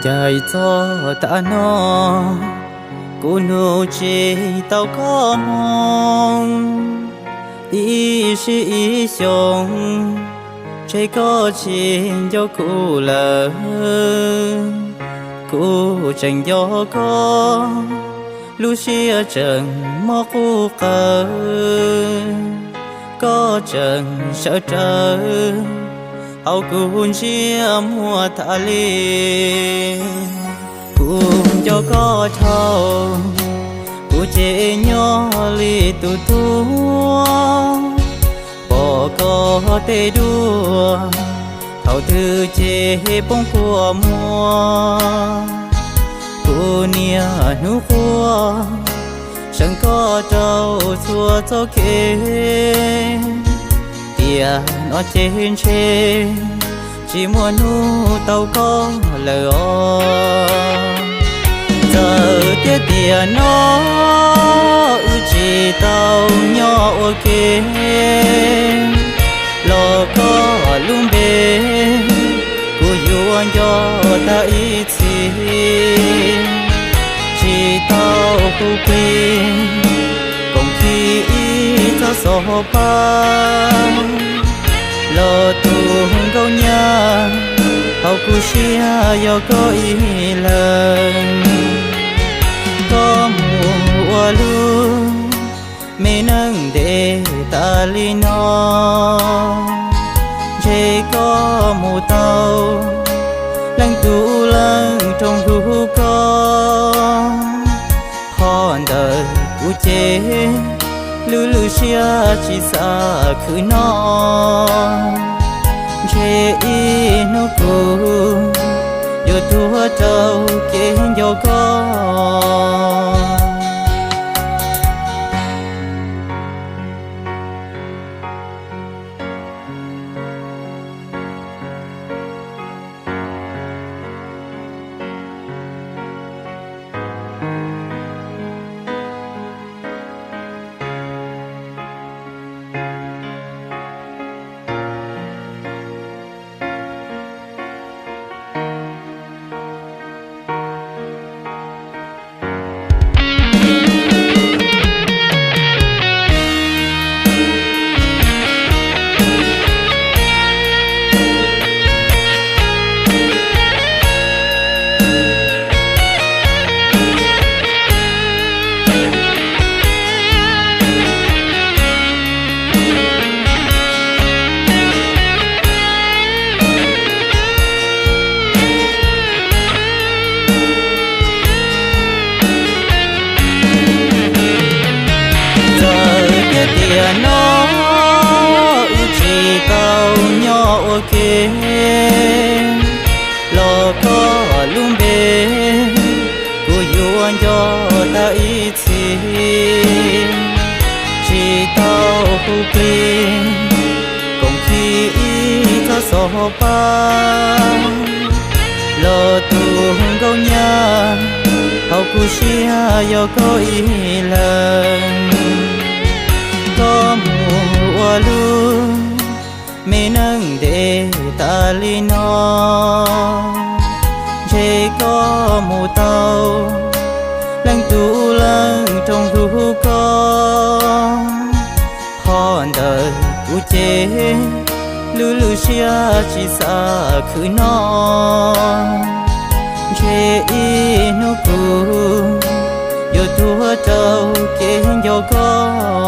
Caij txog tav no, kuv nug tsis tau koj moo, ib sij ib xyoos, ntshe koj tsis nco kuv lawm. Kuv tseem nco koj, lub siab tseem mob qub qawv. Koj tseem sawv rawv hauv kuv ntsiab muag tas li. Kuv nco koj dhau, kuv ces nyob li tus tuag, pom koj tej duab, thaum twg ces poob kua muag. Kuv niaj hnub quaj, seev koj rau txhua txoj kev, tiam no ces ntshe tsis muaj hnub tau koj lawm os. Txawm tias tiam no wb tsis tau nyob ua ke, los koj lub npe kuv yuav nco tag ib txhis. Tsis tau hu plig, koom khi ib txoj xov pab, los tus nkauj nyab hauv kuv siab yog koj ib leeg. Koj mus ua lub me neej ntev tas li no, ntshe koj mus tau leej twg leej roos hlub koj. Qhov ntawd kuv ces lub lub siab tsis xav khwv no, ntshe ib hnub kuv yuav tuag rau kev nco koj. Txawm tias tiam no wb tsis tau nyob ua ke, los koj lub npe kuv yuav nco tag ib txhis. Tsis tau hu plig, koom khi ib txoj xov pab, los tus nkauj nyab hauv kuv siab yog koj ib leeg. Koj mus ua lub me neej ntev tas li no, ntshe koj mus tau leej twg leej roos hlub koj. Qhov ntawd kuv ces lub lub siab tsis xav khwv no, ntshe ib hnub kuv yuav tuag rau kev nco koj.